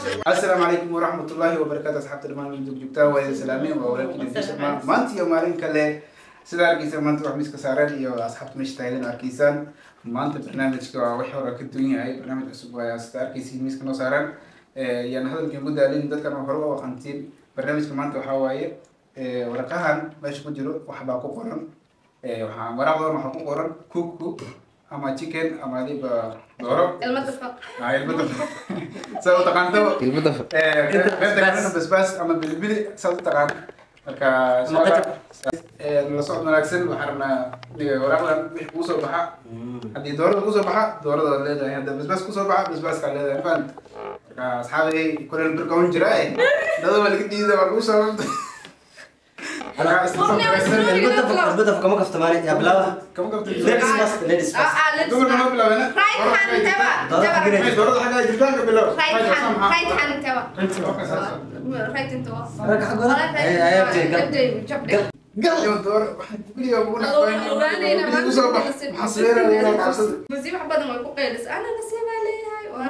Assalaamu calaykum waraxmatullaahi wabarakaatu. Asxaabta dhammaan mid joogtaa waa idin salaameen, waa walaalkiin Idriis. Maanta iyo maalin kale sida arkaysaan, maanta wax miiska saaran iyo asxaabta meesha taagan arkaysaan. Maanta barnaamijka waa wax hore ka duwan yahay, barnaamij cusub waayaa. Sida arkaysiin miiska noo saaran, yaan hadalkiin ku daalin, dadkan hore u aqantiin. Barnaamijka maanta waxaa waaye waraqahan meesha ku jiro waxbaa ku qoran. Waxaa waraaqdan waxaa ku qoran kuku ama chicken ama adiba dooro. Ilma dafa. Ah, ilmo dafa saa u taqaanto. Ilmo dafa. Qaybta kalena basbaas ama bilibili saa u taqaan. Marka insha Allah la socod wanaagsan. Waxaan rabnaa waraaqdan wixii kuu soo baxa, haddii doorada kusoo baxa doorada waad leedahay, haddii basbaas kusoo baxa basbaaskaa leedahay, fahant? Marka asxaabay kuleel birka un jira dada waa laga diida, waa lagu soo marka isla soo wanaagsan. Ilmo dafa, ilmo dafa kama kaftamaani yaa bilaaba. Kama qabtay. Ladies first, ladies first. Dumarka noo bilaabena. Right hand tawa. Doorada xaggeena jirta. Doorada xaggaa jirtaanka bilow. Right hand, right hand tawa. Right hand tawa. Ragga xaggooda. Ay, ay, abjay, gal. Gal. Gal. Iyo dooro waxaan weligaa ugu nacbayn kusoo bax, maxaa sameynaya inaa cabsada. Nasiib wax badan way ku qaylis. Ana nasiibaa leeyahay. Waa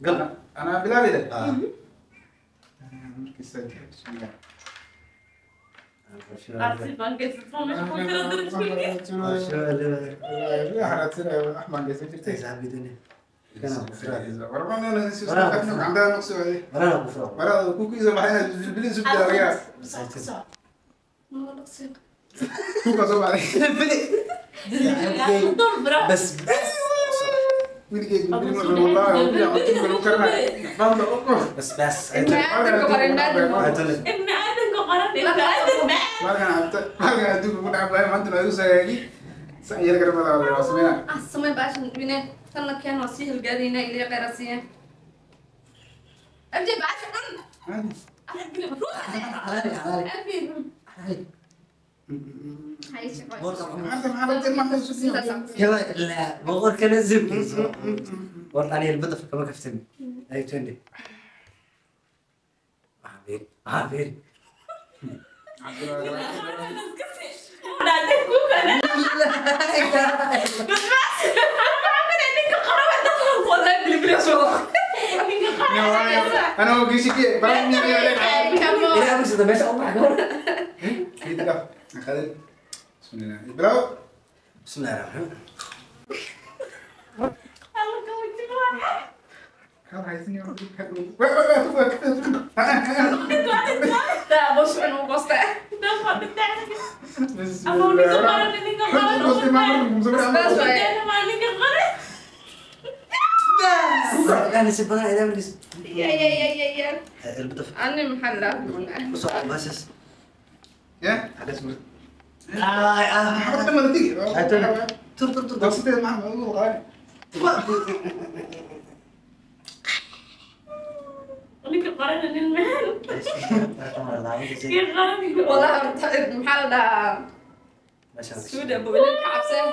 Gal. Anaa bilaabida. Ah. Markiisa bismillah. بس بس بس بس. Ibni aadamka qoran, ibni aadamka. Ah, samay baashan ibne. Tanna keen, waa sii hilgaadayna ilaa qeyrasiya. Abdi baashan dhan. Abdi. Hay shaqo. يلا لا بقول كان زبكي والله انا البدف كما كفتني اي تندي عابر عابر. أنا وجيشي برامج. الى امس ده ماشي اول حاجه. بسم الله بلاو. بسم الله الرحمن الرحيم. Bos inuu gosta. انا سيب انا الى امس. يا يا يا يا يا. البدف. Ani maxaa la بص بس. يا حاجه اسمها اه اه. حط ما تيجي. تر تر تر. بس ما غالي. Wallahi maxaa la dhahaa? Suuda buu ka cabsan.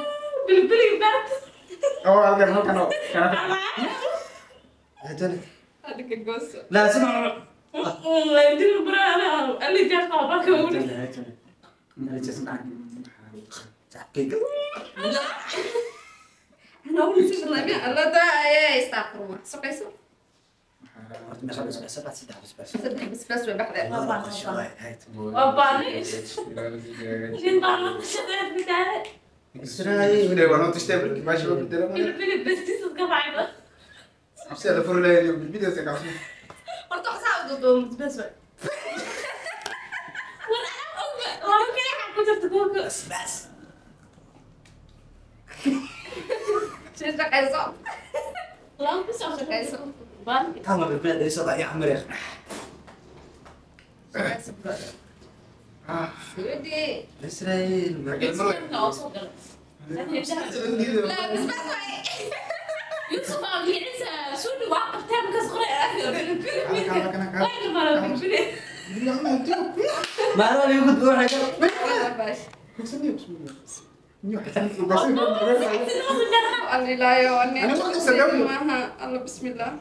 oo halkan halkan oo Adiga gooso. لا سمع. Ana ugu nasiib badnaa Allah daa ay istaaqruma. Saqayso. Saddex basbaas way baxday. Horta wax saa u duuduubo basbaas way. Sii shaqayso. Shaqayso. Shaqayso brother. Suudi. La basbaas way. ما انا اللي كنت بقول حاجه. Bash. Ani laayo ani. Ani ma qasadayo. Maaha. Allah bismillah.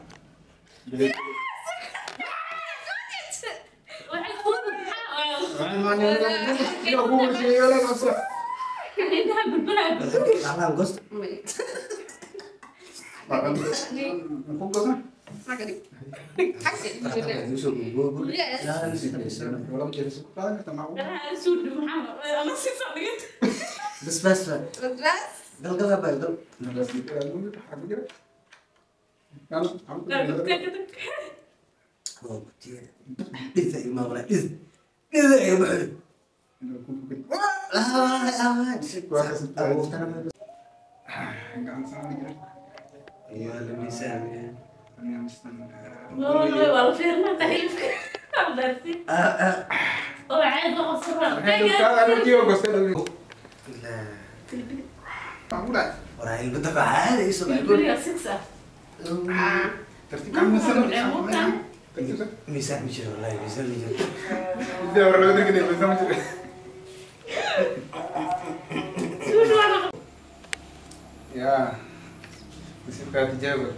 Laclaan gost. بس بس قل قل يا الميزان والله فيرنا تهلف يا نسيبك تجاوب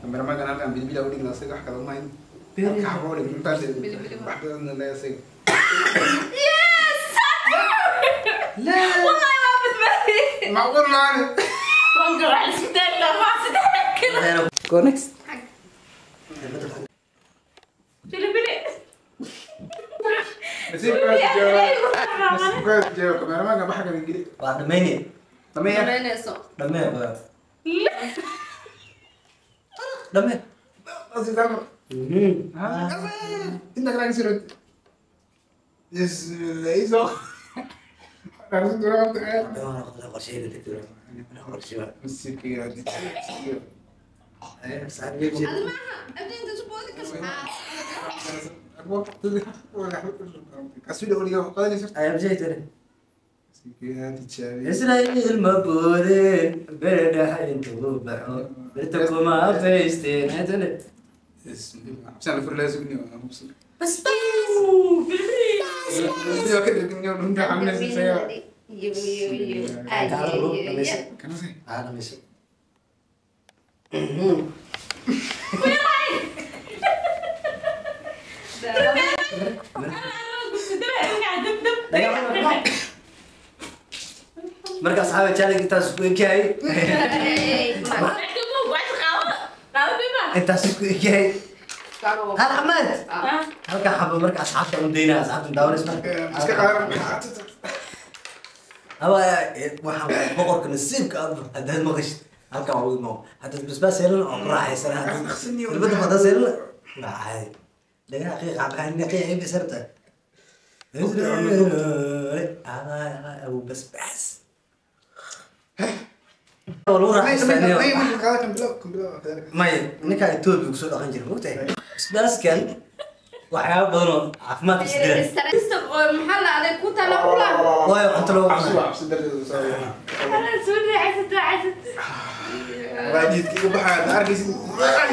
kameraman kan halkan bilibili u dhigna isaga wax kale ma hayn. Halka xabo u dhigna intaas wax badan la isaga. Yes! لا والله ما بدبي. معقول معنا. وانقر على السودان لا ما صدق. Go next. Bilibili. نسيبك تجاوب. نسيبك تجاوب kameraman kan waxa kale ingiri. Waa dhameynay. Dhameeya. Dhameynayso. Dhameeya. دمه قصدي تعمل انك راجل سيرت يس ليزو إسرائيل مبودين بلد حين تبحو برتكم ما فيستين هتل بس بس marka asxaabi challenge intaas ku ekay intaas ku ekay hal xamaad halka xabo marka asxaabta u deynaa asxaabta daawanaysa iska qaadan hawa waxa boqorka nasiibka aad hadaad maqashid halka ugu imo hadaad basbaas yeelan oo ku raaxaysan hadaad fadaas yeelan waa caadi laga xaqiiq cabaan qiiq bisarta أبو بسباس ماي ninka Ethiopia ku soo dhaqan jiray moogtahay basbaaskan waxyaabo badan oo caafimaadka isdira maxaa la adeeg ku tala kula waayo cunto loo cabsi cabsi darteed soo ana soo raaxaysato casad raadiidkii u baxaa arkaysid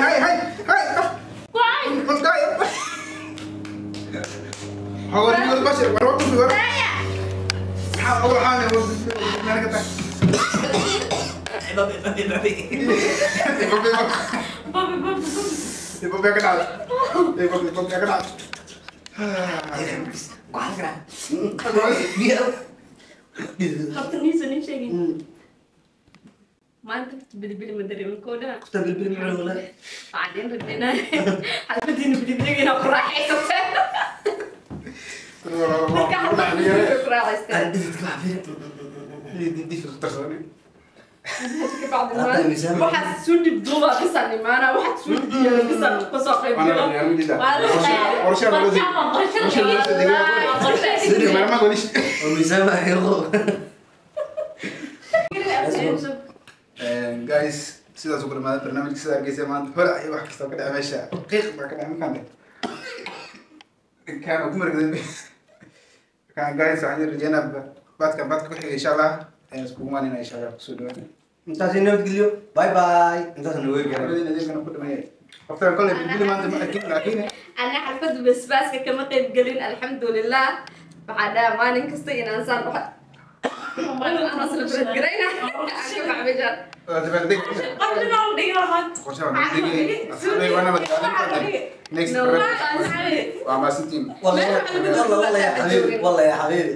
hay hay hay waay هو الرجل بشر وروح في ورا أول حاجة هو ما انت بالبلي ما ادري من كودا كنت بالبلي معنا ولا بعدين ردينا حلفتني بالبلي انا راح waxaad soo dhibduuba bisan imaana waxaad soo dhibdiyaa bisan kasoo qayb galo guys sidaas ugu dhamaada barnaamijka sida arkaysa maanta hore ay wax kasta ka dhacay meesha qiiq baa ka dhacay markaan كان عمر كان guys waxaan rajeynaa baadka ku xigay insha Allah ayaan iskugu imaanayna insha Allah kusoo dhawaada intaas nabadgelyo bye bye intaas noo gaar adeegana ku dhameeyay waqtigan kale bilbili maanta ma arkin laakiin ana xalfad basbaaska kama qayb gelin alxamdulillah waxaa dhaha maalin kasta inaan saan waxa ana celebrate garayna next والله يا حبيبي والله يا حبيبي.